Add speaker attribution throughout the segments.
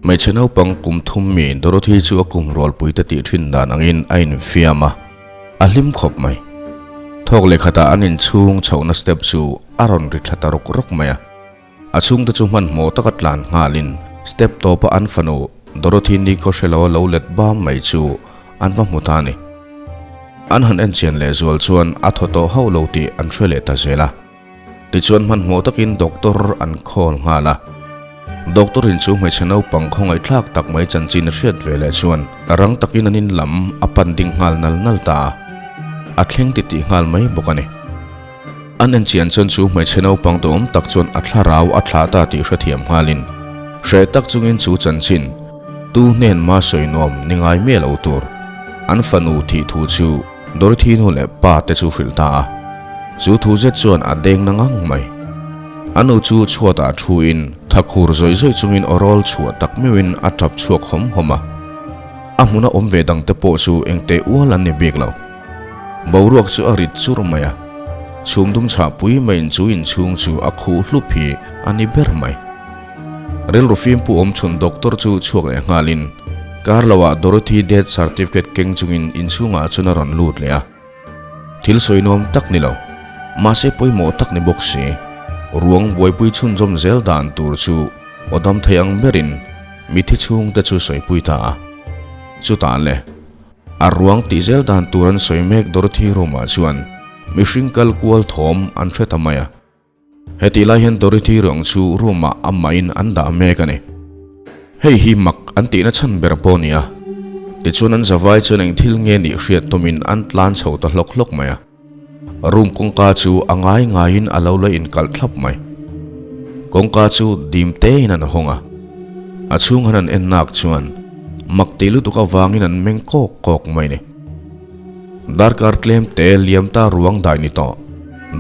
Speaker 1: Hmeichhe naupang kum thum mi Dorothy chu a kum rualpui te tih thin dan angin a infiam a, a hlim khawp mai. Thawk leh khatah an inchhung chhohna step chu a rawn ri thla ta rawk rawk mai a. A chhungte chu hmanhmawh taka tlan nghalin step tawpa an fanu Dorothy nikhaw hre lo a lo let bam mai chu an va hmu ta a ni. An han enchian leh zual chuan a thaw tawh hauh lo tih an hre leh ta zel a. Tichuan hmanhmawh takin doctor an call nghal a. Doctor in chu hmeichhe naupang khawngaihthlak tak mai chanchin a hriat ve leh chuan rang takin an in lam a pan ding nghal nal nal ta a. A thleng titih nghal mai bawk a ni. An enchian chuan chu hmeichhe naupang duhawm tak chuan a thlarau a thlah ta tih hrethiam nghalin hreh tak chungin chu chanchin tu hnen ma sawi nuam ni ngai miah lo tur an fanu thih thu chu Dorothy nu leh pa te chu hrilh ta a. Chu thu zet chuan a deng na ngang mai. A nu chu chhuatah thuin thakhur zawih zawih chungin awrawl chhuah tak meuhin a tap chhuak hawm hawm a. A hmuna awm ve dangte pawh chu engteh ual an ni bik lo. Boruak chu a rit chur mai a, chhum dum chhah pui maiin chu inchhung chu a khuh hlup hi a ni ber mai. Rilru fimpu awm chhun doctor chu chhuak leh nghalin kar loah Dorothy death certificate keng chungin inchhungah chuan a rawn lut leh a. Thil sawi nuam tak ni lo, mahse pawimawh tak ni bawk si, ruang buaipui chhunzawm zel dan tur chu aw dam thei ang berin mithi chhungte chu sawipui ta a. Chutah le. A ruang tih zel dan tur an sawi mek Dorothy room-ah chuan mihring kal kual thawm an hre ta mai a. Hetih lai hian Dorothy ruang chu room-ah amahin an dah mek a ni. Hei hi mak an tihna chhan ber pawh a ni a. Tichuan an zavai chuan eng thil nge nih hriat tumin an tlan chho ta hlawk hlawk mai a. Room kawngka chu a ngai ngaiin a lo la inkalh thlap mai. Kawngka chu dim tein an hawng a, a chhung han an en nak chuan mak tih lutuk avangin an meng kawk kawk mai ni. Darkar tlem te liam ta ruang dai ni tawh.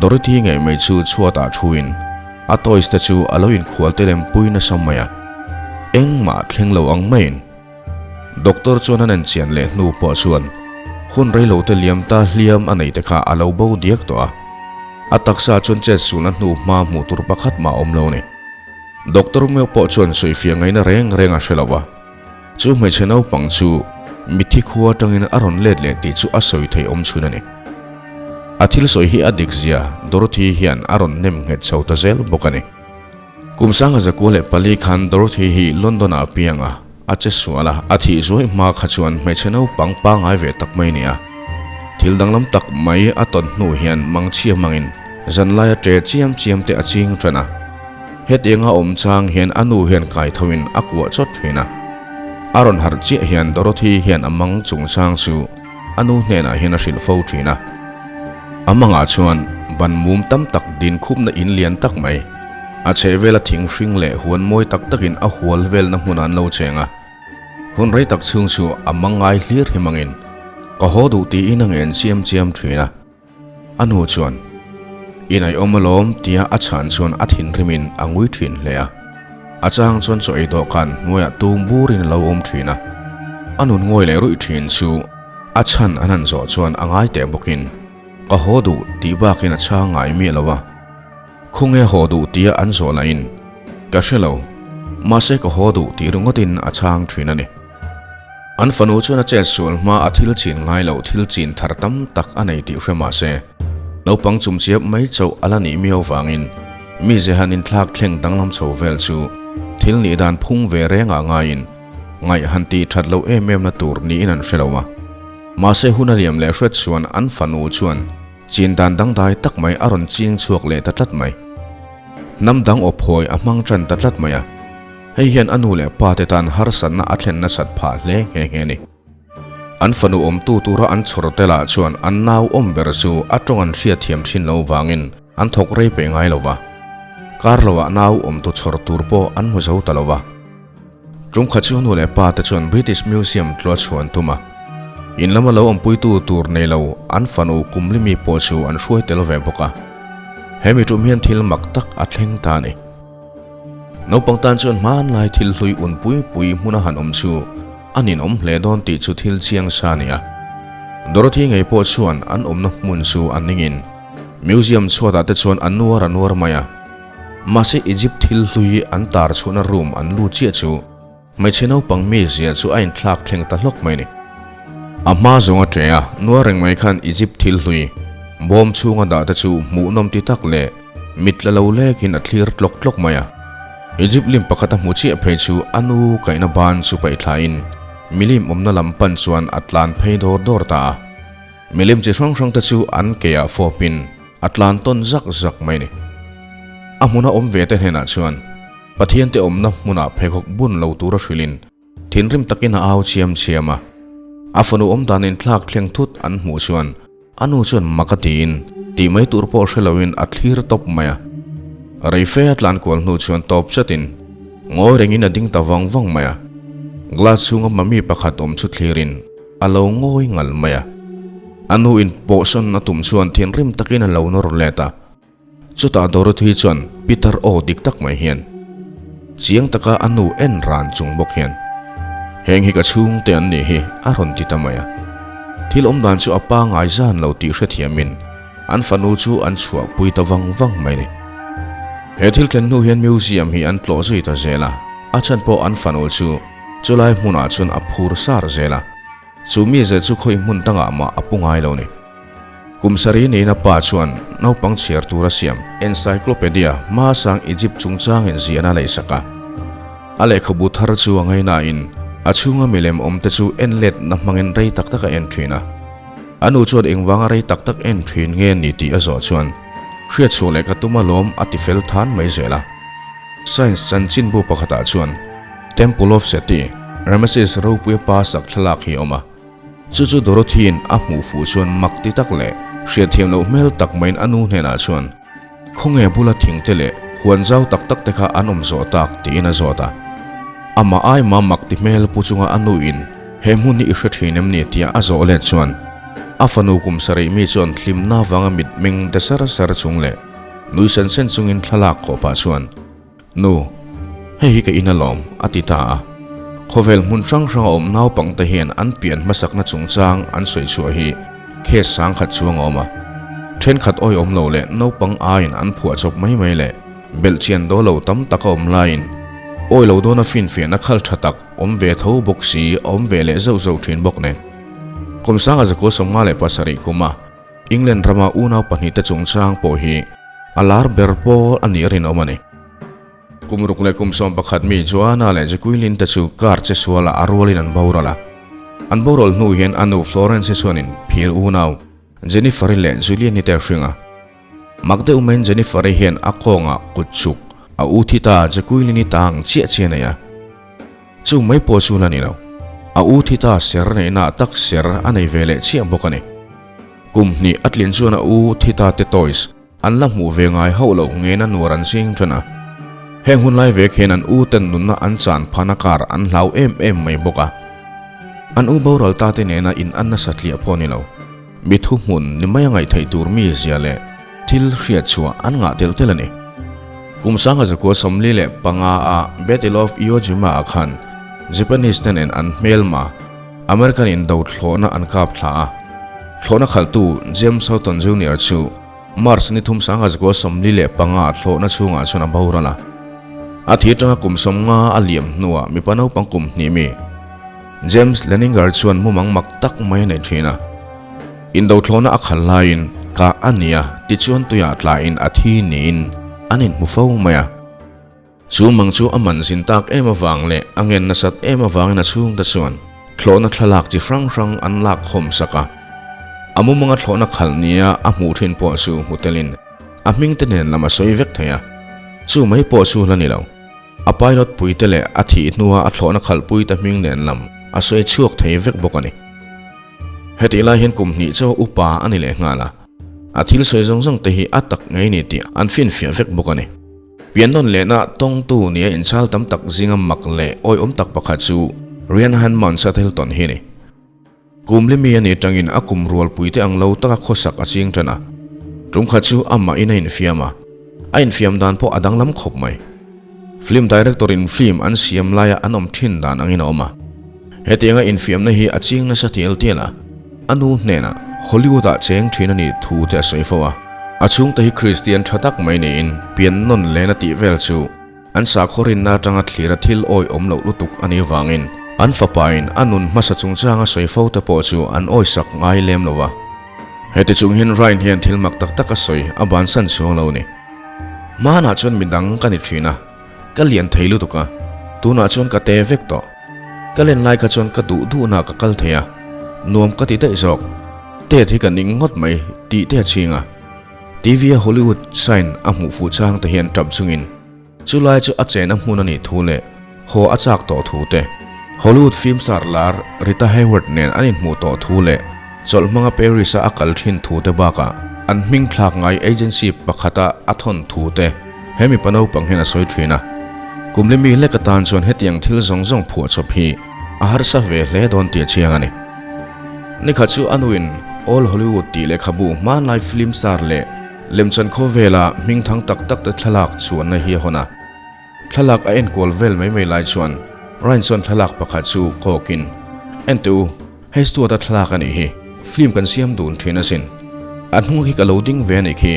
Speaker 1: Dorothy ngei mai chu chhuatah thuin a toys te chu a lo inkhual te lem pui nasa mai a, engmah thleng lo ang maiin. Doctor chuan an enchian leh hnu pawh chuan hun reilo te liam ta hliam a nei te kha a lo bo diak tawh a, a taksa chuan chet sulna hnu hma hmuh tur pakhat mah a awm lo a ni. Doctor meuh pawh chuan sawifiah ngaihna reng reng a hre lo a, chu hmeichhe naupang chu mitthi khua atangin a rawn let leh tih chu a sawi theih awm chhun a ni. A thil sawi hi a dik zia Dorothy hian a rawn nem nghet chho ta zel bawk a ni. Kum sanga 104 khan Dorothy hi London-ah a piang a, a che sual a, a thih zuai hma kha chuan hmeichhe naupang pangngai ve tak mai a ni a. Thil danglam tak mai a tawn hnu hian mangchhia hmangin zanlai a ṭe chiam chiam te a ching ṭan a. Hetianga awm chang hian a nu hian kai thoin a kuah chawt ṭhin a. A rawn harh chiah hian Dorothy hian a mang chungchang chu a nu hnenah hian a hrilh fo ṭhin a. A mangah chuan ban mum tam tak din khupna in lian tak mai, a chhehvela thing hring leh huan mawi tak takin a hual velna hmunah an lo cheng a. Hun rei tak chhung chu a mang ngai hlir hi mangin ka haw duh tiin a ngen chiam chiam ṭhin a. A nu chuan, I ngaihawm alawm tia a chhan chuan a thinrimin a ngui ṭhin hle a. A chang chuan chaw ei dawhkan hnuaiah tum burin a lo awm ṭhin a. A nun ngawi leh ruih ṭhin chu a chhan an han zawh chuan a ngai teh bawkin ka haw duh tih bakin a chhang ngai miah lo a. Khawnge haw duh tia an zawh lahin ka hre lo, mahse ka haw duh tih ringawtin a chhang ṭhin a ni. An fanu chuan a chet sual hma a thil chin ngai loh thil chin thar tam tak a nei tih hre mah se, naupang chumchiap mai chauh a la nih miau vangin mi ze han inthlak thleng danglam chho vel chu thil nih dan phung ve rengah ngaiin ngaih han tih that loh em em na tur niin an hre lo a. Mahse hun a liam leh hret chuan an fanu chuan chin dan dangdai tak mai a rawn ching chhuak leh ta tlat mai. Hnam dang awphawi a hmang tan ta tlat mai a. Hei hian a nu leh pa te tan harsatna a thlen nasat phah hle nghe nghe a ni. An fanu awmtu tura an chhawr te lah chuan an nau awm ber chu a tawng an hriat thiam thin lo vangin an thawk rei peh ngai lo va. Kar loah nau awmtu chhawr tur pawh an hmu zo ta lo va. Tum khat chu a nu leh pa te chuan British Museum tlua chhuan tum a. In lama lo awmpuitu tur nei lo an fanu Kumlimi pawh chu an hruai tel ve bawk a. Hemi tum hian thil mak tak a thleng ta a ni. Naupang tan chuan hmanlai thil hlui un pui pui hmuna han awm chu a ninawm hle dawn tih chu thil chiang sa a ni a. Dorothy ngei pawh chuan an awmna hmun chu a ningin museum chhuatah te chuan a nuar a nuar mai a. Mahse Egypt thil hlui an tar chhuahna room an lut chiah chu. Hmeichhe naupang mizia chu a inthlak thleng ta hlawk mai a ni. A hma zawng a ṭe a, nuar reng mai khan Egypt thil hlui bawm chhunga dah te chu hmuhnawm ti tak leh mit la lo lekin a thlir tlawk tlawk mai a. Egypt lim pakhat a hmu chiah phei chu a nu kaihna ban chu paih thlain milim awmna lam pan chuan a tlan phei dawr dawr ta a. Milim chi hrang hrang te chu an keah fawpin a tlan tawn zak zak mai a ni. A hmuna awm ve te hnenah chuan Pathian te awmna hmunah pheikhawk bun lo tura hrilhin thinrim takin a au chiam chiam a. A fanu awm danin thlak thleng thut an hmuh chuan a nu chuan mak a tiin tih mai tur pawh hre loin a thlir tawp mai a. Reife a tlan kual hnu chuan tawp chatin ngawi rengin a ding ta vang vang mai a. Glass chhunga mami pakhat awm chu thlirin a lo ngawi ngal mai a. A nu in pawhsawn a tum chuan thinrim takin a lo nawr let a. Chutah Dorothy chuan Peter aw dik tak mai hian chiang taka a nu en ran chung bawk hian, Heng hi ka chhungte an nih hi a rawn ti ta mai a. Thil awm dan chu a pa ngai zan lo tih hrethiamin an fanu chu an chhuahpui ta vang vang mai ni. He thil thlen hnu hian museum hi an tlawh zui ta zel a, a chhan pawh an fanu chu chulai hmunah chuan a phur sar zel a, chu mize chu khawi hmun dangah mah a pu ngai lo ni. Kum sarih niin a pa chuan naupang chhiar tur a siam encyclopedia hmasang Egypt chungchangin ziahna a leisak a. A lehkhabu thar chu a ngaihnain a chhunga milem awmte chu en letna hmangin rei tak tak a en thin a. A nu chuan engvanga rei tak tak en thin nge ni tih a zawh chuan hriatchhuah leh ka tum alawm a ti fel than mai zel a. Science chanchinbu pakhatah chuan Temple of Seti, Rameses ropuia pa sak thlalak hi a awm a. Chu chu Dorothy-in a hmuh fuh chuan mak ti tak leh hriatthiam loh hmel tak maiin a nu hnenah chuan, Khawnge bula thingte leh huan zau tak tak te kha an awm zawh tak? tiin a zawt a. Amah aima mak ti hmel pu chunga a nuin he hmun hi i hre thin em ni tia a zawh let chuan a fanu kum sarih mi chuan hlimna vanga mitmeng de sar sar chung leh nui sen sen chungin thlalak khawh pah chuan Nu, hei hi ka in alawm, a ti ta a. Khawvel hmun hrang hranga awm naupangte hian an pian hmasakna chungchang an sawi chhuah hi case sangkhat chuang a awm a. Thenkhat awihawm lo leh naupang aiin an phuah chawp mai mai leh belhchian daw lo tam tak a awm laiin awi lo dawna finfiahna khal tha tak awm ve tho bawk si a awm ve leh zauh zauh thin bawk nen. Kum sanga zakua 57 kuma England rama unau pahnihte chungchang pawh hi a lar ber pawl a nih rinawm a ni. Kum ruk leh kum 11 mi Joanna leh Jacqueline te chu car che sualah a rualin an boral a. An boral hnu hian a nu Florence-i chuanin phir unau Jennifer-i leh Julian-i te a hring a. Mak deuh maiin Jennifer-i hian a kawngah kut chuk a u thi ta Jacqueline-i ta ang chiah chiah a nei a. Chu mai pawh chu la ni lo. A u thi ta ser neihna tak ser a nei ve leh chiah bawk a ni. Kum hnih a tlin chuan a u thi ta te toys an la hmuh ve ngai hauh loh ngen a nuar an ching tan a. Heng hun lai vek hian an u ten nunna an chan phana kar an hlau em em mai bawk a. An u boral ta te nena in an nasa tliah pawh ni lo. Mi thuhmun ni mai a ngaih theih tur mi zia leh thil hriat chhuah an ngah tel tel a ni. Kum 1945 a Battle of Iwo Jima ah khan Japanese te nen an hmelma American in do thlawhna an kap thla a. Thlawhna khalhtu James Houghton Junior chu March ni thum 1945 thlawhna chhungah chuan a boral a. A thi atanga kum 50 a liam hnuah mipa naupang kum hnih mi James Leninger chuan mumang mak tak mai a nei thin a. Indothlawhna a khal laiin kah a ni a, tichuan tuiah tlain a thi niin an inhmu fo mai a. Chu mang chu a man zin tak em avang leh a ngen nasat em avangin a chhungte chuan thlawhna thlalak chi hrang hrang an lak khawm sak a. A mumanga thlawhna khalh nia a hmuh thin pawh chu hmu telin a hmingte nen lam a sawi vek thei a. Chu mai pawh chu la ni lo. A pilot puite leh a thih hnua a thlawhna khalhpuite hming nen lam a sawi chhuak thei vek bawk a ni. Hetih lai hian kum hnih chaw upa a ni leh nghal a, a thil sawi zawng zawng te hi a tak ngei ni tih an finfiah vek bawk a ni. Piannawn lehna tawngtu nia inchhal tam tak zinga mak leh awihawm tak pakhat chu Ryan Hanmans-a thil tawn hi a ni. Kum li mi a nih atangin a kum rualpuite ang lo taka khawsak a ching tan a. Tum khat chu amahin a infiam a, a infiam dan pawh a danglam khawp mai. Film director in film an siam laia an awm thin dan angin a awm a. Hetianga infiamna hi a ching nasa tial tial a, a nu hnenah Hollywood ah cheng thin a nih thu te a sawi fo a. A chhungte hi Kristian tha tak mai niin pian nawn len a tih vel chu. An sakhaw rinna atanga thlira thil awi awm loh lutuk a nih vangin an fapain a nun hmasa chungchanga sawi fo te pawh chu an awisak ngai lem lo va. Heti chung hian Ryan hian thil mak tak tak a sawi a bansan chuang lo a ni. Hmanah chuan midang ka ni thin a, ka lian thei lutuk a, tunah chuan ka te vek tawh. Ka len lai kha chuan ka duh duhna ka kal thei a, nuam ka ti daih zawk. Tet hi ka ning ngawt mai tih te a ching a. TV a Hollywood sign a hmuh fuh chang te hian tap chungin chulai chu a chena hmun a nih thu leh haw a chak tawh thu te, Hollywood film star lar Rita Hayworth nen an inhmuh tawh thu leh chawlh hmanga Paris a a kal thin thu te bakah an hming thlak ngai agency pakhata a thawn thu te he mipa naupang hian a sawi thin a. Kum li mi lek atan chuan hetiang thil zawng zawng phuahchawp hi a harsa ve hle dawn tih a chiang a ni. Nikhat chu a nuin Old Hollywood tih lehkhabu hmanlai film star leh lemchan khawvela hming thang tak tak te thlalak chuanna hi a hawn a. Thlalak a enkual vel mai mai lai chuan Ryan chuan thlalak pakhat chu kawkin, Enteh u, hei Stuart-a thlalak a nih hi, film kan siam dun thin asin. A hnung khi ka lo ding ve a nih khi.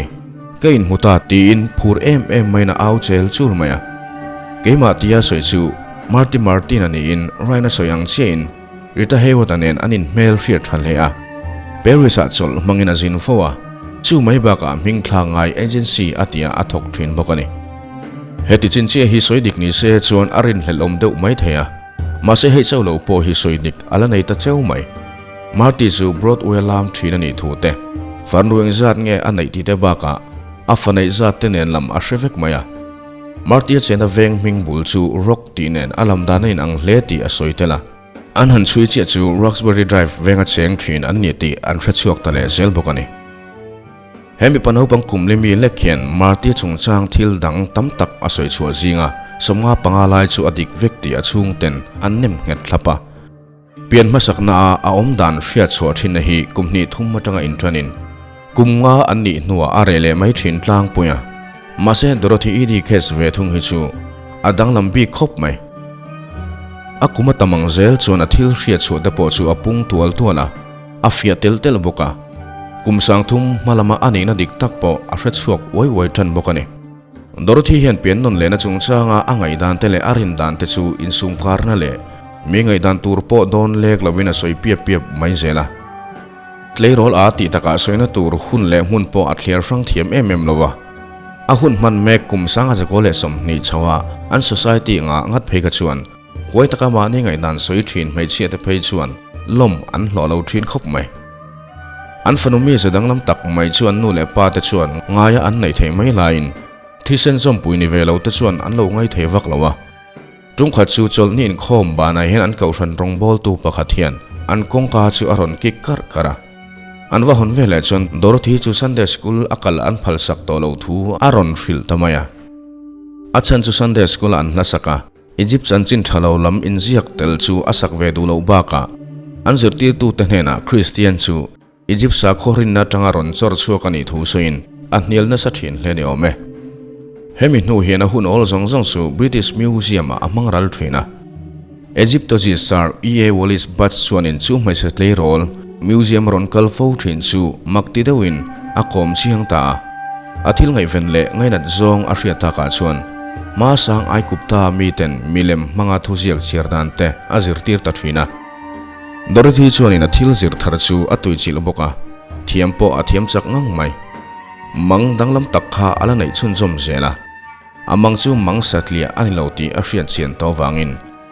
Speaker 1: Ka inhmu ta tiin phur em em maiin a au chel chul mai a. Keimah tia sawi chu Marty Martin-a niin Ryan-a sawi ang chiahin Rita Hayworth-a nen an inhmel hriat tha hle a. Paris-ah chawlh hmangin a zin fo a, chu mai bakah hming thla ngai agency a tia a thawk thin bawk a ni. Heti chin chiah hi sawi dik ni se chuan a rinhlelh awm deuh mai thei a, mahse hei chauh lo pawh hi sawi dik a la nei ta cheu mai. Marty chu Broadway-a lam thin a nih thu te, farnu engzat nge a neih tih te bakah a fa neih zat te nen lam a hre vek mai a. Marty-a chena veng hming bul chu Rock tih nen a lam dan a inang hle tih a sawi tel a. An han chhui chiah chu Roxbury Drive venga cheng thin an ni tih an hre chhuak ta leh zel bawk a ni. He mipa naupang kum li mi lek hian Marty-a chungchang thil dang tam tak a sawi chhuah zinga 55 lai chu a dik vek tih a chhungten an nem nghet thlap a. Pian hmasakna a a awm dan hriat chhuah thinna hi kum hnih thum atanga inṭanin kum nga an nih hnuah a reh leh mai thin tlangpui a. Mahse Dorothy Edie case ve thung hi chu a danglam bik khawp mai. A kum a tam ang zel chuan a thil hriat chhuah te pawh chu a pung tual tual a, a fiah tel tel bawk a. Kum sangthum hma lama a nihna dik tak pawh a hre chhuak uai uai ṭan bawk a ni. Dorothy hian pian nawn lehna chungchanga a ngaihdan te leh a rindan te chu insumkarna leh mi ngaihdan tur pawh dawn lek lovin a sawi piap piap mai zel a. Tleirawl a tih takah sawina tur hun leh hmun pawh a thliar hrang thiam em em lo a. A hun hman mek kum sanga zakaw leh 20 chho a an society ngah ngat phei kha chuan huai taka mahni ngaihdan sawi thin hmeichhia te phei chuan lawm an hlawh lo thin khawp mai. An fanu mi ze danglam tak mai chu an nu leh pa te chuan ngaia an neih theih mai laiin thisen zawmpui ni ve lo te chuan an lo ngai thei vak lo a. Tumkhat chu chawlhni inkhawm banah hian an kohhran rawngbawltu pakhat hian an kawngka chu a rawn kik karh karh a. An va hawn veleh chuan Dorothy chu Sunday School a kal an phalsak tawh loh thu a rawn hrilh ta mai a. A chhan chu Sunday School ah an hlasak a. Egypt chanchin tha lo lam inziak tel chu a sak ve duh loh bakah an zirtirtute hnenah Kristian chu Egypt sakhaw rinna atanga rawn chawr chhuak a nih thu sawiin a hnial nasa thin hle ni awm e. Hemi hnu hian a hun awl zawng zawng chu British Museum-ah a hmang ral thin a. Egyptologist Sir E. A. Wallis Budge chuanin chu hmeichhe tleirawl museum a rawn kal fo thin chu mak ti deuhin a kawm chiang ta a. A thil ngaihven leh ngainat zawng a hriat takah chuan hmasang Aikupta miten milem hmanga thuziak chhiar dan te a zirtir ta thin a. Dorothy chuanin a thil zir thar chu a tuichilh bawk a, thiam pawh a thiam chak ngang mai. Mang danglam tak kha a la neih chhunzawm zel a. A mang chu mang satliah a ni lo tih a hriat chian tawh vangin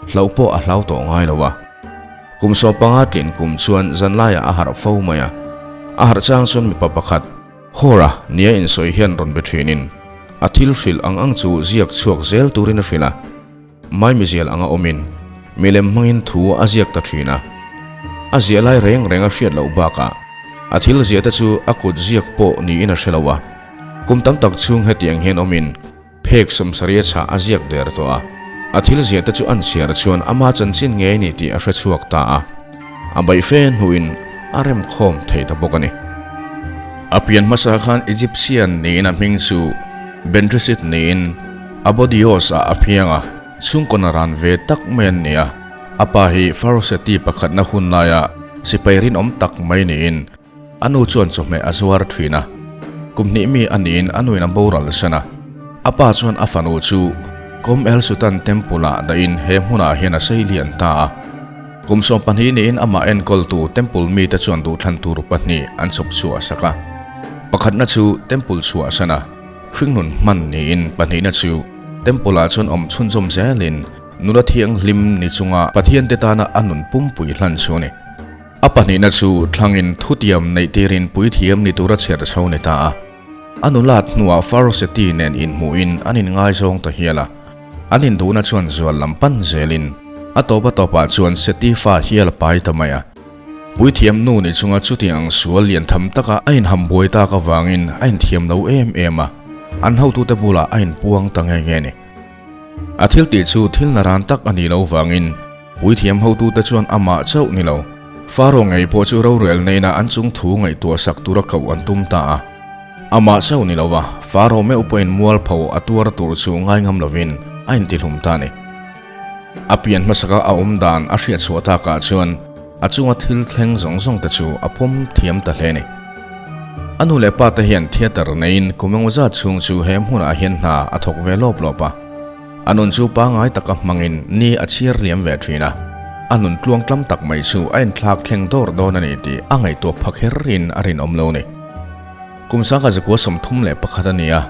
Speaker 1: hlauh pawh a hlau tawh ngai lo a. Kum 15 tlin kum chuan zanlaiah a harh fo mai a. A harh chang chuan mipa pakhat, Hawra nia insawi hian rawn be thinin a thil hrilh ang ang chu ziak chhuak zel turin a hrilh a. Maimizial anga awmin milem hmangin thu a ziak ta thin a. A ziah lai reng reng a hriat loh bakah a thil ziah te chu a kut ziak pawh niin a hre lo a. Kum tam tak chhung hetiang hian awmin phek 70 a chhah a ziak der tawh a. A thil ziah te chu an chhiar chuan ama chanchin ngei ni tih a hre chhuak ta a. A baih fe hnuin a remkhawm thei ta bawk a ni. A pian hmasa khan Egyptian niin a hming chu Bendresit niin Abodios ah a phiang a, chhungkaw naran ve tak mai an ni a. A pa hi Pharaoh Seti pakhatna hun laia sipai rinawm tak mai niin a nu chuan chawhmeh a zuar thin a. Kum hnih mi a niin a nuin a boral san a. A pa chuan a fanu chu. Kom El Sultan Temple-ah dahin he hmunah hian a sei lian ta a. Kum 12 niin amah enkawltu Temple mite chuan duhthlan tur pahnih an chhawp chhuah sak a. Pakhatna chu Temple chhuahsan a, hringnun hman niin pahnihna chu Temple-ah chuan awm chhunzawm zelin nula thianghlim ni chunga Pathiante tana a nun pumpui hlan chu a ni. A pahnihna chu thlangin thutiam neih tirin puithiam ni tura chher chho ni ta a. A nulat hnuah Faro Seti nen inhmuhin an inngaizawng ta hial a. An induhna chuan zual lam pan zelin a tawp a tawpah chuan Seti fa hial a pai ta mai a. Puithiam nu ni chunga chuti ang sual lian tham taka a inham buai tak avangin a inthiam lo em em a, an hotute bulah a inpuang ta nge nge a ni. A thil tih chu thil naran tak a nih loh vangin Puithiam hotute chuan amah chauh ni lo, Faro ngei pawh chu rorel neina an chung thu ngaihtuah sak tura koh an tum ta a. Amah chauh ni lova, Faro meuh pawhin mualpho a tuar tur chu ngai ngam lovin a intihlum ta a ni. A pian hmasaka a awm dan a hriat chhuah takah chuan a chunga thil thleng zawng zawng te chu a pawm thiam ta hle a ni. A nu leh pa te hian theatre neiin kum engmaw zat chhung chu he hmunah hian hna a thawk ve lawp lawp a. A nun chu pangngai taka hmangin ni a chhiar liam ve thin a, a nun tluang tlam tak mai chu a inthlak thleng dawr dawn a ni tih a ngaihtuah pha kherin a rinawm lo ni. Kum sangha zakua 31 a ni a,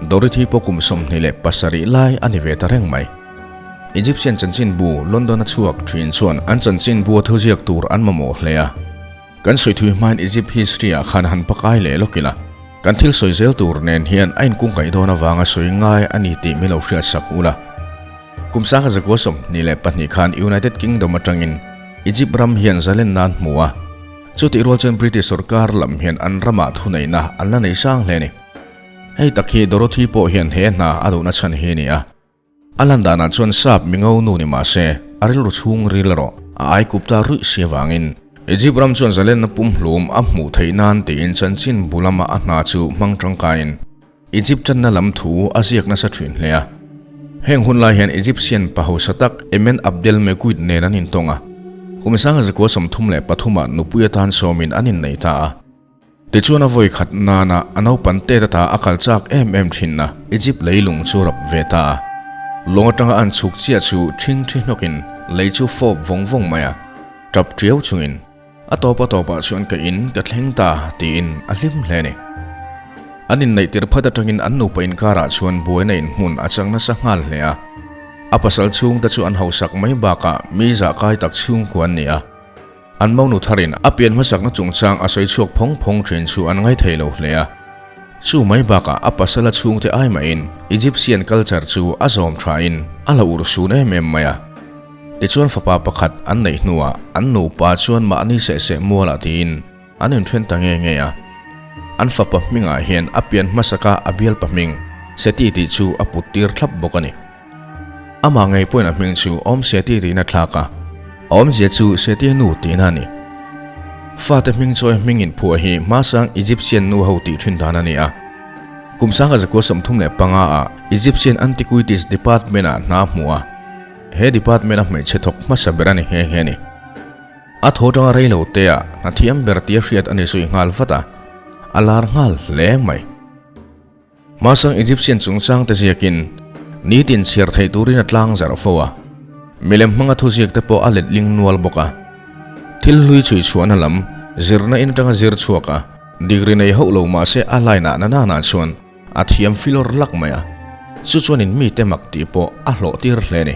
Speaker 1: Dorothy pawh kum 27 lai a ni ve ta reng mai. Egyptian chanchinbu London a chhuak thin chuan an chanchinbua thuziak tur an mamawh hle a. Kan sawi thui hmain Egypt history ah khan han pakai leh lawk ila, kan thil sawi zel tur nen hian a inkungkaih dawn avanga sawi ngai a ni tih min lo hriat sak ula. Kum sangha zakua 22 khan United Kingdom atangin Egypt ram hian zalen nan hmu a, chutih rual chuan British sorkar lam hian an ramah thuneihna an la nei sang hle a ni. Hei tak hi Dorothy pawh hian he hna a duhna chhan hi a ni a. A lan danah chuan sap mingo nu ni mah se, a rilru chhung ril erawh a aikup ta ruih si avangin Egypt ram chuan zalenna pumhlum a hmuh theih nan tiin chanchin bu lama a hna chu hmang tangkaiin Egypt tanna lam thu a ziak nasa thin hle a. Heng hun lai hian Egyptian pa hausa tak Emen Abdel Meguid nen an intawng a, kum 1933 ah nupui atan sawmin an innei ta a. Tichuan a vawi khat nana a naupan tet ata a kal chak em em thinna Egypt leilung chu rap ve ta a. Lawng atanga an chhuk chiah chu thing thi hnawkin lei chu fawp vawng vawng mai a, tap tiau chungin a tawp a tawpah chuan ka in ka thleng ta tiin a hlim hle a ni. An inneih tir phat atangin an nupa inkarah chuan buaina inhmun a chang nasa nghal hle a. A pasal chhungte chu an hausak mai bakah mi zahkai tak chhungkua an ni a. An monu tharin a pian hmasakna chungchang a sawi chhuak phawng phawng thin chu an ngaithei lo hle a. Chu mai bakah a pasala chhungte ai mahin Egyptian culture chu a zawm thain a la ur sun em em mai a. Tichuan fapa pakhat an neih hnuah an nupa chuan mahni seh seh mualah tiin an inthen ta nge nge a. An fapa hmingah hian a pian hmasaka a bialpa hming Seti tih chu a put tir thlap bawk a ni. Amah ngei pawhin a hming chu Awm Seti tiin a thlak a, a awmzia chu Setia nu tihna a ni. Fate hming chawi hming inphuah hi hmasang Egyptian nu ho tih thin dan a ni a. Kum 1935 ah Egyptian Antiquities Department ah hna a hmu a, he department a hmeichhe thawk hmasa ber a ni nghe nghe a ni. A thaw tanga rei lo te ah hna thiam ber tia hriat a ni zui nghal vat a, a lar nghal hle mai. Hmasang Egyptian chungchang te ziakin nitin chhiar theih turin a tlang zarh fo a, milem hmanga thuziak te pawh a letling nual bawk a. Thil hlui chhui chhuahna lam zirna in atanga zir chhuak a, degree nei hauh lo mahse a line ah na nana chuan a thiam filawr lak mai a, chu chuanin mite mak tih pawh a hlawh tir hle a ni.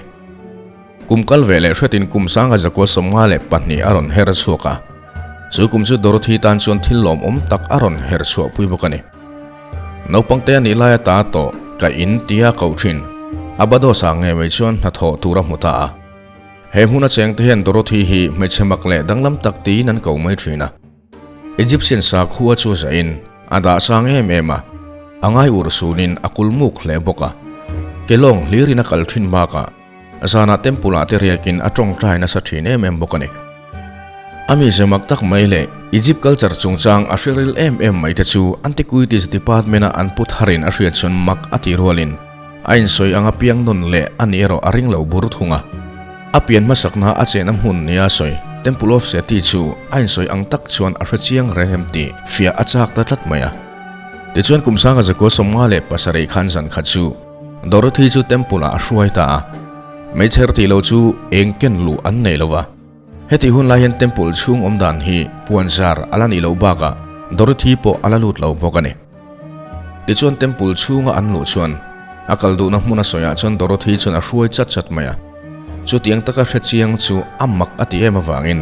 Speaker 1: Kum kal ve leh hretin kum 1952 a rawn her chhuak a, chu kum chu Dorothy tan chuan thil lawmawm tak a rawn her chhuah pui bawk a ni. Naupang te a nih laia ta tawh ka in tia koh thin. Abados ah ngei mai chuan hnathawh tur a hmu ta a. He hmuna cheng te hian Dorothy hi hmeichhe mak leh danglam tak tiin an ko mai thin a. Egyptian sakhua chu zahin a dah sang em em a, a ngai ur sunin a kulmuk hle bawk a. Kelawng hlirin a kal thin bakah Zanah temple ah te riakin a tawngtai nasa thin em em bawk a ni. A mize mak tak mai leh Egypt culture chungchang a hre ril em em mai te chu Antiquities Department a an pu tharin a hriat chuan mak a ti rualin a insawi anga piang nawn leh a ni erawh a ring lo bur thung a. A pian hmasakna a chehna hmun nia sawi Temple of Seti chu a insawi ang tak chuan a hre chiang reng em tih fiah a chak ta tlat mai a. Tichuan kum 1957 khan zan khat chu. Dorothy chu temple ah a hruai ta a. Meichher tih lo chu eng ken luh an nei lo va. Hetih hun lai hian temple chhung awm dan hi puanzar a la nih loh bakah Dorothy pawh a la lut lo bawk a ni. Tichuan temple chhunga an luh chuan a kal duhna hmun a sawiah chuan Dorothy chuan a hruai chat chat mai a. Chutiang taka hre chiang chu a mak a ti em avangin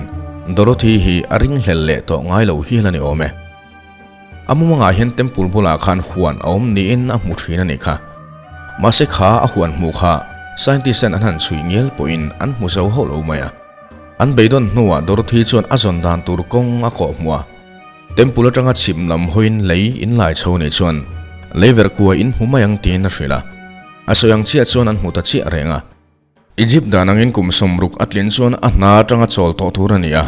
Speaker 1: Dorothy hi a ringhlel leh tawh ngai lo hial a ni awm e. A mumangah hian temple bulah khan huan a awm niin a hmu thin a nih kha. Mahse kha a huan hmuh kha scientist ten an han chhui ngial pawhin an hmu zo hauh lo mai a. An beidawn hnuah Dorothy chuan a zawn dan tur kawng a kawh hmuh a. Temple atanga chhim lam hawiin lei in lai chho nih chuan lei verh kuai in hmu mai ang tiin a hrilh a. A sawi ang chiah chuan an hmu ta chiah reng a. Egypt dan angin kum 60 a tlin chuan a hna atanga chawl tawh tur a ni a,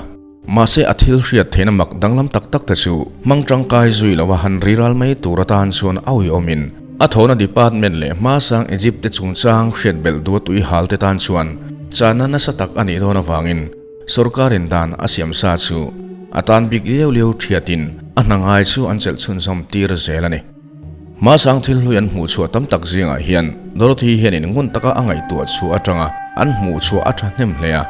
Speaker 1: mahse a thil hriat theihna mak danglam tak tak te chu hmang tangkai zui lova han riral mai tur atan chuan a uiawmin a thawhna department leh hmasang Egypt te chungchang hriat belh duh a tui hal te tan chuan chahna nasa tak a nih dawn avangin sorkarin dan a siam sa chu a tan bik liau liau thiatin a hna ngai chu an chelh chhunzawm tir zel a ni. Hmasang thil hlui an hmuh chhuah tam tak zingah hian Dorothy hianin ngun taka a ngaihtuah chhuah atanga an hmuh chhuah a thahnem hle a.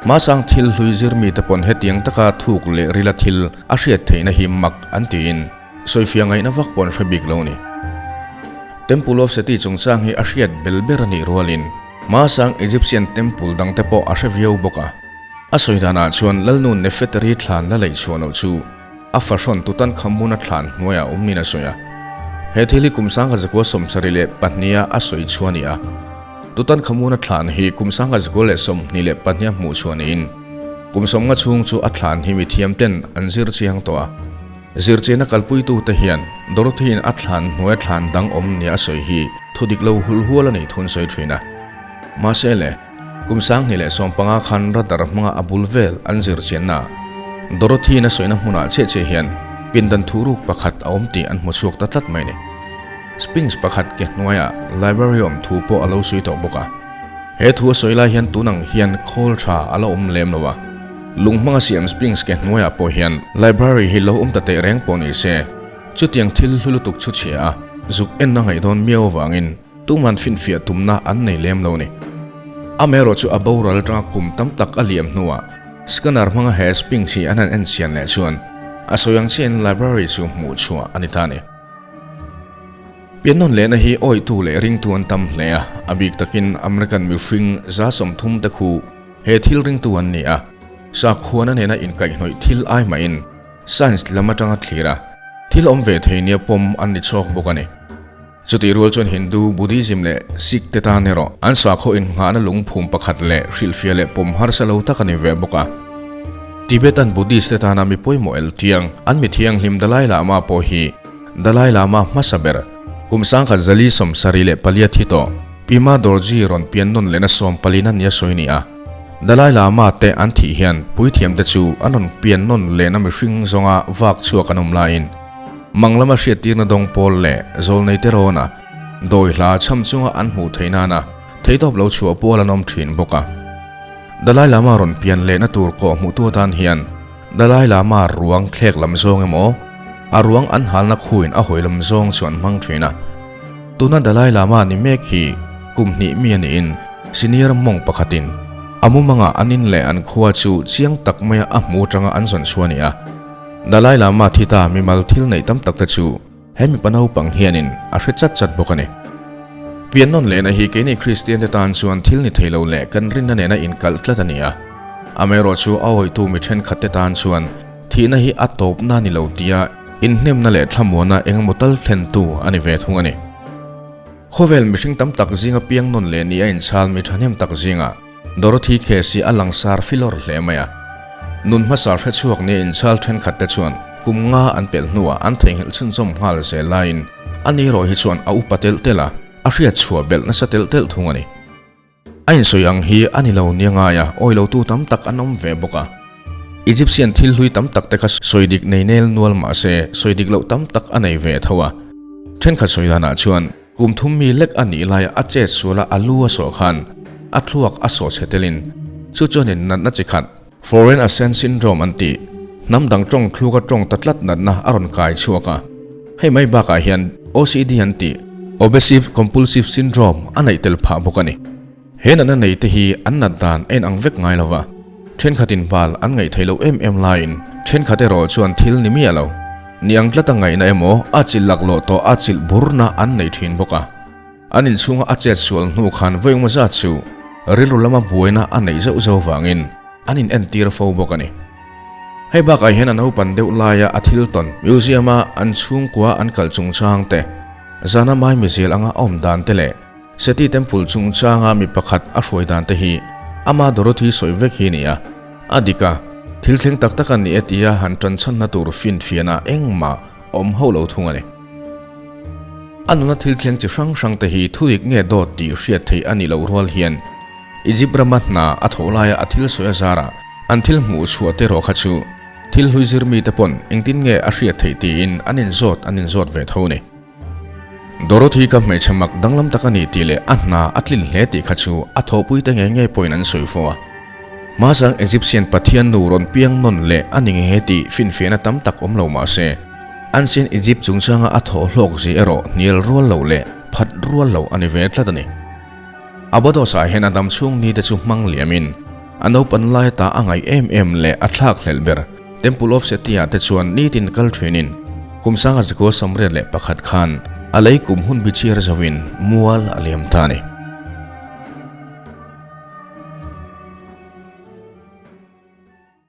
Speaker 1: Hmasang thil hlui zir mite pawn hetiang taka thuk leh rila thil a hriat theihna hi mak an tiin sawifiah ngaihna vak pawh an hre bik lo a ni. Temple of Seti chungchang hi a hriat bel ber a nih rualin hmasang Egyptian temple dangte pawh a hre viau bawk a. A sawi danah chuan Lalnu Nefetari thlan la leih chhuah loh chu A fahrawn Tutankhamun a thlan hnuaiah awm niin a sawi a. He thil hi kum 1972 a a sawi chhuah a ni a. Tutankhamun a thlan hi kum 1922 a hmuh chhuah niin kum 50 chhung chu a thlan hi mithiam ten an zir chiang tawh a. Zirchianna kalpuitute hian Dorothy-in a thlan hnuaia thlan dang awm nia a sawi hi thudik lo hulhual a nih thu an sawi thin a. Mahse le. Kum 2015 khan radar hmanga a bul vel an zir chianna Dorothy-in a sawina hmunah chiah chiah hian pindan thuruk pakhat a awm tih an hmu chhuak ta tlat mai a ni. Sphinx pakhat ke hnuaiah library awm thu pawh a lo sawi tawh bawk a. He thu a sawi lai hian tun ang hian khawl tha a la awm lem lo a. Lung hmanga siam Sphinx ke hnuaiah pawh hian library hi lo awm ta teh reng pawh ni se, chutiang thil hlu lutuk chhu chhia a zuk enna ngaihdawn miau avangin, Tuman finfiah tumna an nei lem lo ni. Amaherawh chu a boral atanga kum tam tak a liam hnuah scanner hmanga he Sphinx hi an han en chian leh chuan a sawi ang chiahin library chu hmuh chhuah a ni ta a ni. Piannawn lehna hi awitu leh ringtu an tam hle a, a bik takin American mihring 30% te khu he thil ringtu an ni a, sakhuana nena inkaihhnawih thil ai mahin science lam atanga thlir a, thil awm ve thei nia pawm an ni chawk bawk a ni. Chutih rual chuan Hindu, Buddhism leh Sikh te tan erawh an sakhaw innghahna lungphum pakhat leh hrilhfiah leh pawm harsa lo tak a ni ve bawk a. Tibetan Buddhist te tana mi pawimawh el tiang an mi thianghlim Dalai Lama pawh hi Dalai Lama hmasa ber kum 1474 thi tawh Pima Dorjee rawn pian nawn lehna sawmpalin a nia sawi ni a. Dalai Lama te an thih hian puithiam te chu an rawn pian nawn lehna mihring zawnga vak chhuak an awm laiin Mang lama hriattirna dawng pawl leh zawlnei te rawna dawi hla chham chunga an hmuh theih nana theitawp lo chhuah pawl an awm thin bawk a. Dalai Lama rawn pian lehna tur kawh hmuhtu atan hian Dalai Lama ruang thlek lam zawng emaw a ruang an halna khuin a hawi lam zawng chu an hmang thin a. Tuna Dalai Lama ni mek hi kum hnih mi a niin senior monk pakhatin a mumanga an in leh an khua chu chiang tak maia a hmu atanga an zawn chhuah a ni a. Dalai Lama thi ta mimal thil neih tam tak te chu he mipa naupang hianin a hre chat chat bawk a ni. Piannawn lehna hi keini Kristian te tan chuan thil ni thei lo leh kan rinna nena inkalh tlat a ni a. Amaherawh chu a awitu mi thenkhat te tan chuan thihna hi a tawpna ni lo tia inhnemna leh thlamuana engemaw tal thlentu a ni ve thung a ni. Khawvel mihring tam tak zinga piangnawn leh ni a inchhal mi thahnem tak zingah Dorothy case hi a langsar filawr hle mai a. Nun hmasa hrechhuak nia inchhal thenkhat te chuan kum nga an pelh hnuah an theihnghilh chhunzawm nghal zel laiin ani erawh hi chuan a upa telh telh a, a hriat chhuah belh nasa telh telh thung a ni. A insawi ang hi a ni lo nia ngai a, awi lotu tam tak an awm ve bawk a. Egyptian thil hlui tam tak te kha sawi dik nei nel nual mah se sawi dik loh tam tak a nei ve tho a. Thenkhat sawi danah chuan Kum thum mi lek a nih laia a chet suala a lu a sawh khan a thluak a sawh chhe telin chu chuanin natna chi khat, Foreign Accent Syndrome an tih, hnam dang tawng thluka tawng ta tlat natna a rawn kai chhuak a. Hei mai bakah hian OCD an tih, Obessive Compulsive Syndrome a neih tel phah bawk a ni. He natna nei te hi an nat dan a inang vek ngai lo va, thenkhatin bal an ngaih theih loh em em laiin thenkhat erawh chuan thil ni miah lo. Ni ang tlata ngaihna emaw a chilh laklawh tawh a chilh burna an nei thin bawk a. An inchhunga a chet sual hnu khan vawiuma zat chu rilru lama buaina a neih zauh zauh vangin an in entir fo bawk a ni. Hei bakah hian a naupan deuh laia a thil tawn museum-a an chhungkua an kal chungchang te, zana maimizial anga a awm dan te leh Seti Temple chungchanga mi pakhat a hruai dan te hi ama Dorothy sawi vek hi a ni a. A dik a, thil thleng tak tak a ni e tia han tanchhanna tur finfiahna engmah awm hauh lo thung a ni. A nuna thil thleng chi hrang hrang te hi thudik nge dawt tih hriat theih a nih loh rual hian Egypt rama hna a thawh laia a thil sawi a zarah an thil hmuh chhuah te erawh kha chu thil hlui zir mite pawn engtin nge a hriat theih tiin an inzawt an inzawt ve tho a ni. Dorothy ka hmeichhe mak danglam tak a ni tih leh a hna a tlin hle tih kha chu a thawhpui te nge nge pawhin an sawi fo a. Hmasang Egyptian pathian nu rawn piang nawn leh a ni nge tih finfiahna tam tak awm lo mah se, Ancient Egypt chungchanga a thawh hlawk zia erawh hnial rual lo leh phat rual lo a ni ve tlat a ni. Abydos-ah hian a dam chhung ni te chu hmang liamin a naupan lai ta a ngaih em em leh a thlak hlelh ber Temple of Seti-ah te chuan nitin kal thinin kum sanga zakua 81 khan a lei kum hun bichhiar zoin mual a liam ta a ni.